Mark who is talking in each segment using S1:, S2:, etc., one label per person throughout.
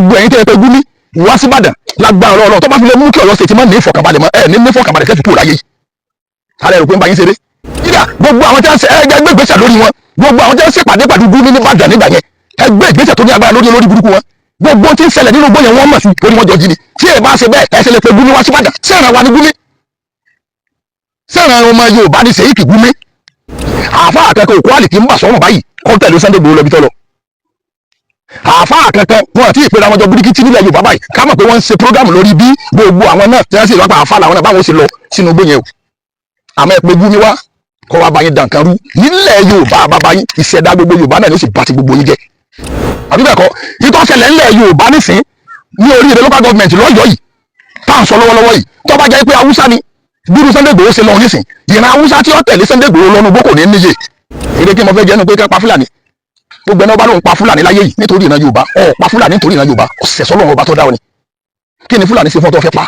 S1: Gbogbo ẹ̀yin tẹ́ ẹ pé Gumi wá sí Ìbàdàn, lágbára Ọlọ́run, tó bá fi lè mú kí Ọ̀yọ́ State má ní ìfọ̀kànbalẹ̀ mọ́, ẹ ní ní ìfọ̀kànbalẹ̀ kẹ́sì kúrò láyé yìí. Alẹ́ rò pé ń bá yín ṣeré. Yíyá gbogbo àwọn tí wọ́n ṣe ẹgbẹ́ gbé ìgbésẹ̀ lórí wọn, gbogbo àwọn tí wọ́n ṣèpàdé pàdé Gumi ní Ìbàdàn nígbà yẹn, ẹgbẹ́ ìgbésẹ̀ tó ní agbára lórí olórí burúkú wọn. Gbogbo tí ń ṣẹlẹ̀ nínú gbóyè wọn mọ̀ sí orí wọn jọ jí ni. Tí ẹ bá ṣe bẹ́ẹ̀, ẹ ṣe lè pe Gumi wá sí Ìbàdàn? Sẹ́ẹ̀ràn wa ní Gumi? Sẹ́ẹ̀ràn ọmọ Yorùbá ní Sheikh Gumi? Àáfàá akẹ́kọ̀ọ́ òkú àlìkí ń bà sọ́run báyìí kọ́ tẹ̀lé Sunday Igboho lọ bí tọ́ lọ. Àáfàá kankan wọn àti ìpera wọn jọ bíríkítí nílẹ̀ Yorùbá báyìí, ká mọ̀ pé wọ́n ń ṣe program lórí bí gbogbo àwọn náà tí wọ́n sì lọ́pàá àáfàá làwọn náà báwọn ṣe lọ sínú igbó yẹn o. Àmọ́ ẹ pé Gumi wá kọ́ wa bá yín dànkan rú nílẹ̀ Yorùbá, bàbá yín, ìṣẹ̀dá gbogbo Yorùbá náà ni ó sì bá ti gbogbo yín jẹ́. Àbí bẹ́ẹ̀ kọ́? Ìtọ́ ṣẹlẹ̀ ńlẹ̀ Yorùbá nísìn ní oríire local government lọ́yọ̀ọ́ yìí tá à ń sọ lọ́wọ́lọ́wọ́ yìí, tó bá jẹ́ pé Haúsá ni bírú Sunday Igboho ṣe lọ nísìn, ìran Haúsá tí ó tẹ̀lé Sunday Igboho lọ́nu bó kò ní níye. Èrè kí mo fẹ́ jẹ́nu pé ká pa Fúlàní. Gbogbo ẹni ọba ló ń pa Fúlàní láyé yìí nítorí ìran Yorùbá, ọ̀ pa Fúlàní nítorí ìran Yorùbá, ọ̀sẹ̀ sọlọ́run ọba tó dá ọ ni. Kí ni Fúlàní ṣe fún ọ tó fẹ́ pa?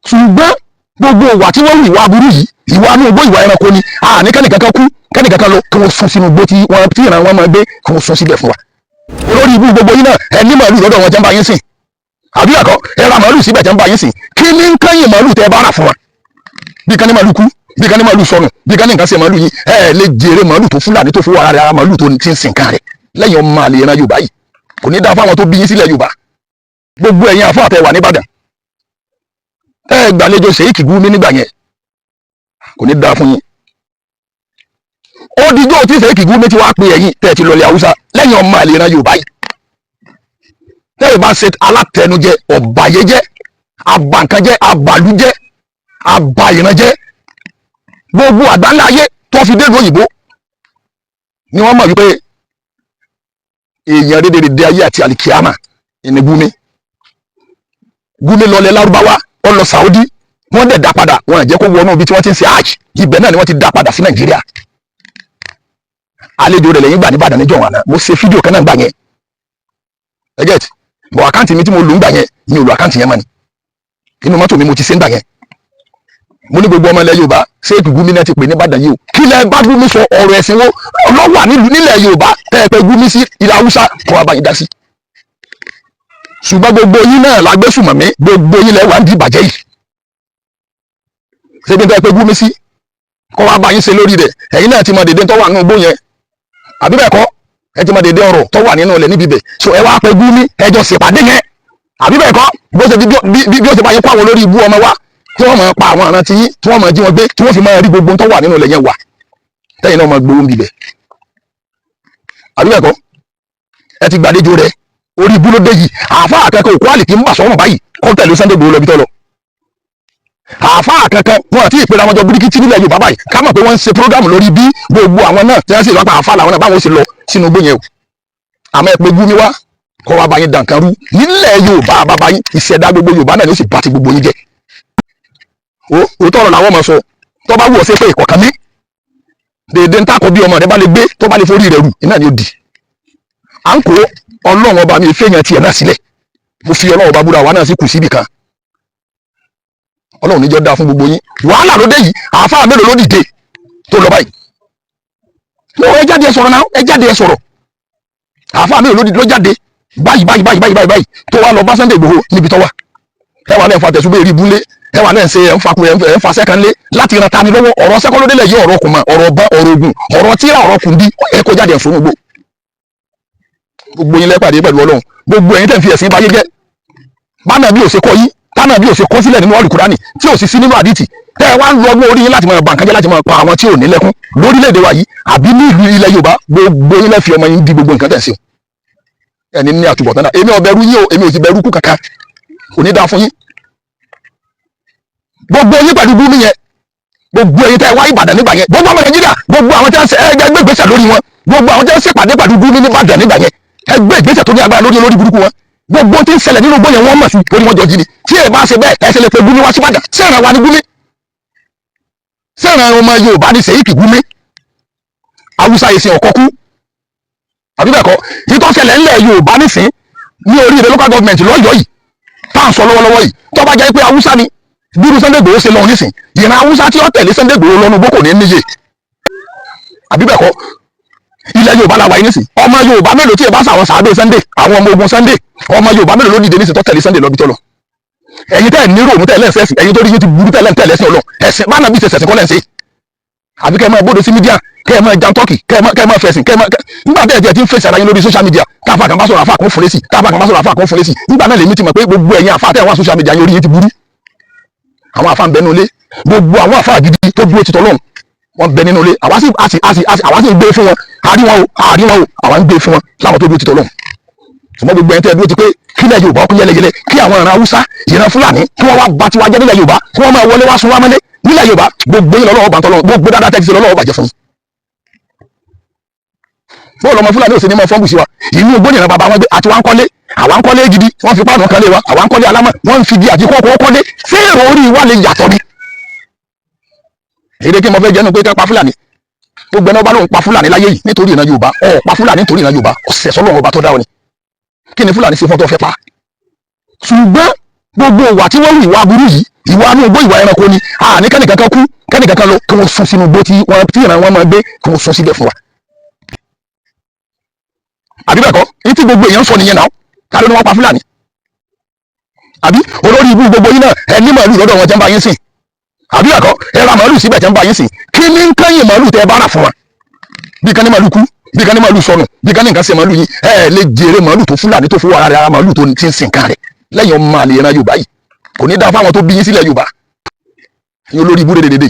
S1: Ṣùgbọ́n gbogbo ìwà tí wọ́n hù, ìwà aburú yìí, ìwà inú igbó, ìwà ẹranko ni. Àní kẹ́nìkankan kú, kẹ́nìkankan lọ, kí wọ́n sún sínú igbó tí wọ́n tí ìran wọn máa gbé, kí wọ́n sún síbẹ̀ fún wa. Olórí ibú gbogbo yín náà, ẹ ní màálù lọ́dọ̀ wọn jẹ́ ń bá yín sìn. Àbí ẹ̀kọ́? Ẹ ra màálù síbẹ̀ jẹ́ ń bá yín sìn. Kí ní ń kẹ́yìn màálù tẹ́ ẹ bá rà fún wa? Bí kan ní màálù kú, bí kan ní màálù sọnù, bí kan ní nǹkan ṣe màálù yín, ẹ lè jèrè màálù tó Fúlàní tó fowó ara rẹ̀ ara màálù tó ti ń sìn kan rẹ̀ lẹ́yìn. Ọmọ àlè ìran Yorùbá yìí, kò ní dáa fáwọn tó bí yín sílẹ̀ Yorùbá. Gbogbo ẹ̀yin àfọ àtẹwà nìbàdàn, ẹ gbàlejò Sheikh Gumi nígbà yẹn, kò ní dáa fún yín. Ó dijọ́ tí Sheikh Gumi ti wá pe ẹ̀yin tẹ́ ẹ ti lọlẹ̀ Haúsá lẹ́yìn. Ọmọ àlè ìran Yorùbá yìí, tẹ́ ẹ bá ṣe alátẹnujẹ, ọ̀bàyéjẹ́, abankanjẹ́, abalújẹ́, abayìnránjẹ́, gbogbo àgbáńlá ayé tó fi dé òyìnbó ni wọ́n mọ̀ wípé èèyàn rédèrèdè ayé àti àlìkíyàmà ìní Gumi. Gumi lọlẹ̀ Lárúbáwá, ó lọ Saudi, wọ́n dẹ̀ dá padà. Wọ́n jẹ́ kó wọnú ibi tí wọ́n ti ń ṣe hajj. Ibẹ̀ náà ni wọ́n ti dá padà sí Nàìjíríà. Àlejò rẹ̀ lẹ́yìn gbà nìbàdàn níjọ́ wọn àná. Mo ṣe fídíò kan náà gbà yẹn. Ẹ get bọ̀, account mi tí mo lò ń gbà yẹn, mi ò lo account yẹn mọ́ ni. Inú mọ́tò mi mo ti ṣe ń gbà yẹn. Mo ní gbogbo ọmọ ilẹ̀ Yorùbá, Sheikh Gumi náà ti pè ní Ìbàdàn yìí o. Kí lẹ bá Gumi sọ? Ọ̀rọ̀ ẹ̀sìn wo lọ́wọ́ nílùú nílẹ̀ Yorùbá tẹ́ ẹ pé Gumi sí ilẹ̀ Haúsá kó wa bá yín dá sí? Ṣùgbọ́n gbogbo yín náà la gbé sùmọ̀mí, gbogbo yín lẹ wà ń di ìbàjẹ́ yìí. Ṣé bí n tẹ́ ẹ pé Gumi sí kó wa bá yín ṣe lórí rẹ̀? Ẹ̀yin náà ti mọ dèdè tó wà nínú igbó yẹn, àbí bẹ́ẹ̀ kọ́? Ẹ ti mọ dèdè ọ̀rọ̀ tó wà nínú ilẹ̀ níbi bẹ̀. So ẹ wá pé Gumi, ẹjọ́ ṣèpàdé yẹn, àbí bẹ́ẹ̀ kọ́? Bó ṣe bí ó ṣe bá yín kó àwọn olórí ibú ọmọ wa tí wọ́n máa pa àwọn àrántí yín, tí wọ́n máa jí wọn gbé, tí wọ́n fi máa rí gbogbo tó wà nínú ilẹ̀ yẹn wà, tẹ́yìn náà máa gbowó ń bibẹ̀, àbí bẹ́ẹ̀ kọ́? Ẹ ti gbàlejò rẹ̀. Orí ibú ló dé yìí. Àáfàá akẹ́kọ̀ọ́ òkú àlìkí ń bà sọ́run báyìí kọ́ tẹ̀lé Sunday Igboho lọ bí tọ́ lọ. Àáfàá kankan wọn àti ìpera wọn jọ bíríkítí nílẹ̀ Yorùbá báyìí, ká mọ̀ pé wọ́n ń ṣe program lórí bí gbogbo àwọn náà tí wọ́n sì lọ́pàá àáfàá làwọn náà báwọn ṣe lọ sínú igbó yẹn o. Àmọ́ ẹ pé Gumi wá kó wa bá yín dànkan rú nílẹ̀ Yorùbá, bàbá yín, ìṣẹ̀dá gbogbo Yorùbá náà ni ó sì bá ti gbogbo yín jẹ́. O òótọ́ ọ̀rọ̀ làwọn máa sọ. Tó bá wù ọ́ sí pé ìkọ̀kan ní dèdè ń takò bí ọmọ rẹ bá lè gbé, tó bá lè forí rẹ̀ rù, iná ni ó di. À ń kó Ọlọ́run ọba mi fẹ́yàn tiẹ̀ náà sílẹ̀. Mo fi Ọlọ́run ọba búra, wa náà sì kù síbì kan. Ọlọ́run níjọ́ dáa fún gbogbo yín. Wàhálà ló dé yìí. Àáfàá mélòó ló dìde tó lọ báyìí? No, ẹ jáde, ẹ sọ̀rọ̀ náà. Ẹ jáde, ẹ sọ̀rọ̀. Àáfàá mélòó ló jáde báyìí báyìí báyìí báyìí báyìí tó wá lọ bá Sunday Igboho níbi tó wà? Ẹ wà náà ń fa tẹ̀sùn bẹ́ẹ̀ rí ibú lé, ẹ wà náà ń ṣe, ẹ ń fa kun, ẹ ń fa sẹ́kàn lé láti ran tani lọ́wọ́. Ọ̀rọ̀ sẹ́kọ́ ló délẹ̀ yí, ọ̀rọ̀ kùmà, ọ̀rọ̀ ọba, ọ̀rọ̀ ogun, ọ̀rọ̀ tíra, ọ̀rọ̀ kùndí. Ẹ kó jáde ẹ̀sùn gbogbo. Gbogbo yín lẹ́pàdé pẹ̀lú Ọlọ́run. Gbogbo ẹ̀yin tẹ̀ ń fi ẹ̀sìn báyé jẹ́, bánà bí ò ṣe kọ́ yín, tánà bí ò ṣe kọ́ sílẹ̀ nínú Àlùkùránì, tí ò sì sí nínú àdìtì, tẹ́ ẹ wá ń lọ ọgbọ́n orí yín láti máa bà nǹkan jẹ́, láti máa pa àwọn tí ò ní lẹ́kún lórílẹ̀‐èdè wa yìí àbí ní ìlú ilẹ̀ Yorùbá, gbogbo yín lẹ́ fi ọmọ yín di gbogbo nǹkan tẹ̀ sí o. Ẹni ní àtúbọ̀tán náà, èmi ò bẹ̀rù yín o. Èmi ò sì bẹ̀rù kú kankan. Kò ní dáa fún yín, gbogbo yín pẹ̀lú Gumi yẹn. Gbogbo ẹ̀yin tẹ́ ẹ wá Ìbàdàn nígbà yẹn, gbogbo ọmọ Nàìjíríà, gbogbo àwọn tí wọ́n ṣe ẹgbẹ́ ìgbésẹ̀ lórí wọn, gbogbo àwọn tí wọ́n ṣèpàdé pẹ̀lú Gumi ní Ìbàdàn nígbà yẹn, ẹgbẹ́ ìgbésẹ̀ tó ní agbára lórí olórí burúkú wọn. Gbogbo tí ń ṣẹlẹ̀ nínú igbó yẹn, wọ́n mọ̀ sí orí wọn jọ jí ni. Tí ẹ bá ṣe bẹ́ẹ̀, ẹ ṣe lè pe Gumi wá sí Ìbàdàn? Sẹ́ẹ̀ràn wa ní Gumi? Sẹ́ẹ̀ràn ọmọ Yorùbá ní Sheikh Gumi? Haúsá yìí sin ọ̀kọ́ kú, àbí bẹ́ẹ̀ kọ́? Ìtọ́ ṣẹlẹ̀ ńlẹ̀ Yorùbá nísìn ní oríire local government lọ́yọ̀ọ́ yìí tá à ń sọ lọ́wọ́lọ́wọ́ yìí, tó bá jẹ́ pé Haúsá ni bírú Sunday Igboho ṣe lọ nísìn, ìran Haúsá tí ó tẹ̀lé Sunday Igboho lọ́nu bó kò ní níye, àbí bẹ́ẹ̀ kọ́? Ilẹ̀ Yorùbá la wà yìí nísìn. Ọmọ Yorùbá mélòó, tí ẹ bá sàwọn sàábé Sunday, àwọn ọmọ ogun Sunday, ọmọ Yorùbá mélòó ló dìde nísìn tó tẹ̀lé Sunday lọ́bi tó lọ? Ẹ̀yin tẹ́ ẹ̀ ní ròmù, tẹ́ ẹ̀ lẹ́sẹ̀, ẹ̀yin tó rí yín ti burú, tẹ́ ẹ̀ tẹ̀lé ẹ̀sìn Ọlọ́run, ẹ̀sìn bá nàbí ṣẹ̀ṣẹ̀ kọ́ lẹ́sẹ̀, àbí kẹ́ ẹ máa bóde sí media, kẹ́ ẹ máa jam tọ́kì, kẹ́ ẹ máa fẹ̀sìn, kẹ́ ẹ máa nígbà tẹ́ ẹ jẹ́ ti ń fèsì ara yín lórí social media, táfà kan bá sọ̀rọ̀, àfà kan fún lésì, táfà kan bá sọ̀rọ̀, àfà kan fún lésì. Nígbà náà lèmi ti mọ̀ pé gbogbo ẹ̀yin àfà tẹ́ ẹ wá social media yín, orí yín ti burú. Àwọn àfà ń bẹ nínú ilé. Gbogbo àwọn àfà gidi tó dúró ti tọ́lọ́run, wọ́n bẹ nínú ilé. Àwa sì àti àti àti àwa sì ń gbé fún wọn. Àrí wọn o, àrí wọn o, àwa ń gbé fún wọn láwọn tó dúró ti tọ́lọ́run. Ṣùgbọ́n gbogbo ẹni tẹ́ ẹ dúró ti pé kílẹ̀ Yorùbá kún yẹlẹyẹlẹ, kí àwọn ìran Haúsá, ìran Fúlàní, kí wọ́n wá ba tiwa jẹ́ nílẹ̀ Yorùbá, kí wọ́n máa wọlé wá sun wá mọ́lé nílẹ̀ Yorùbá, gbogbo yín lọ́wọ́ bá ń tọ́lọ́. Gbogbo dáadáa tẹ́ ti ṣe lọ́wọ́ bàjẹ́ fún yín. Bóòlù ọmọ Fúlàní ò sí ní mọ fọ́nbù sí wa. Inú igbó nìran bàbá wọn gbé àti wọn kọ́lé. Àwa ń kọ́lé gidi, wọ́n fi páànù kan lé wa. Àwa ń kọ́lé alámọ̀, wọ́n ń fi igi àti kókó kọ́lé. Ṣé èrò orí wa lè yàtọ̀ ni? Èdè kí mo fẹ́ jẹ́nu pé ká pa Fúlàní. Gbogbo ẹni ọba lóun pa Fúlàní láyé yìí nítorí ìran Yorùbá, ọ̀ pa Fúlàní nítorí ìran Yorùbá, ọ̀sẹ̀ sọlọ́run ọba tó dá ọ ni. Kí ni Fúlàní ṣe fún ọ tó fẹ́ pa? Ṣùgbọ́n gbogbo ìwà tí wọ́n hù, ìwà aburú yìí, ìwà inú igbó, ìwà ẹranko ni. Àní kẹ́nìkankan kú, kẹ́nìkankan lọ, kí wọ́n sún sínú igbó tí wọ́n tí ìran wọn máa gbé, kí wọ́n sún síbẹ̀ fún wa. Àbí bẹ́ẹ̀ kọ́? Ní tí gbogbo èèyàn sọ nìyẹn náà. Ta ló ní wọ́n pa Fúlàní? Àbí olórí ibú gbogbo yín náà, ẹ ní màálù lọ́dọ̀ wọn jẹ́ ń bá yín sìn? Àbí bẹ́ẹ̀ kọ́? Ẹ ra màálù síbẹ̀ jẹ́ ń bá yín sìn. Kí ní ń kẹ́yìn màálù tẹ́ ẹ bá rà fún wa? Bí kan ní màálù kú, bí kan ní màálù sọnù, bí kan ní nǹkan ṣe màálù yín, ẹ lè jèrè màálù tó Fúlàní tó fowó ara rẹ̀ ara màálù tó ti ń sìn kan rẹ̀ lẹ́yìn. Ọmọ àlè ìran Yorùbá yìí, kò ní dáa fáwọn tó bí yín sílẹ̀ Yorùbá yín. Olórí ibú dédédé,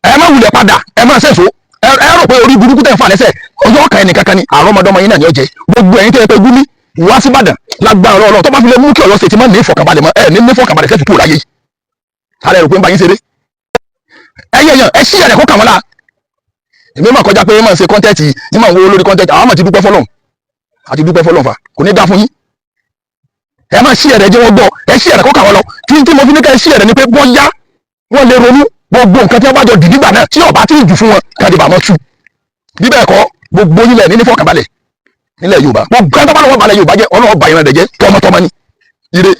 S1: ẹ má wulẹ̀ padà, ẹ má sẹ̀sọ́. Ẹ rò pé orí burúkú tẹ̀ ń fà lẹ́sẹ̀ ọjọ́ kan ẹnìkankan ni àrọ́mọdọ́mọ yín náà ni ó jẹ. Gbogbo ẹ̀yin tẹ́ ẹ pé Gúmi wá sí Ìbàdàn, lágbára Ọlọ́run, tó bá fi lè mú kí Ọ̀yọ́ ṣe ti má ní ìfọ̀kànbalẹ̀ mọ́, ẹ ní ní ìfọ̀kànbalẹ̀ sẹ́fì kúrò láyé yìí. Alẹ́ rò pé ń bá yín ṣeré. Ẹyẹ yẹn, ẹ ṣí ẹ̀rẹ̀ kó kà wọ́n la. Èmi máa kọjá pé máa ń ṣe content ní, máa ń wo lórí content. Àwọn máa ti dúpẹ́ fọlọ́run, àti dúpẹ́ fọlọ́run fa. Kò ní dá fún yín. Ẹ máa ṣí ẹ̀rẹ̀ jẹ́ wọ́n gbọ́. Ẹ ṣí ẹ̀rẹ̀ kó kà wọ́n lọ. Tí mo fi ní ká ẹ ṣí ẹ̀rẹ̀ ni pé bọ́yá wọ́n lè ronú. Gbogbo nǹkan tí wọ́n bá jọ dì nígbà náà, tí ọba tí ì jù fún wọn, káàdì bàmọ́ tù. Bí bẹ́ẹ̀ kọ́, gbogbo yín lẹ̀ ní nífọ̀kànbalẹ̀ nílẹ̀ Yorùbá. Gbogbo ẹni tó bá lọ́wọ́ balẹ̀ Yorùbá jẹ́, Ọlọ́wọ́ bá ìran rẹ̀ jẹ́ tọmọtọmọ ni. Ire.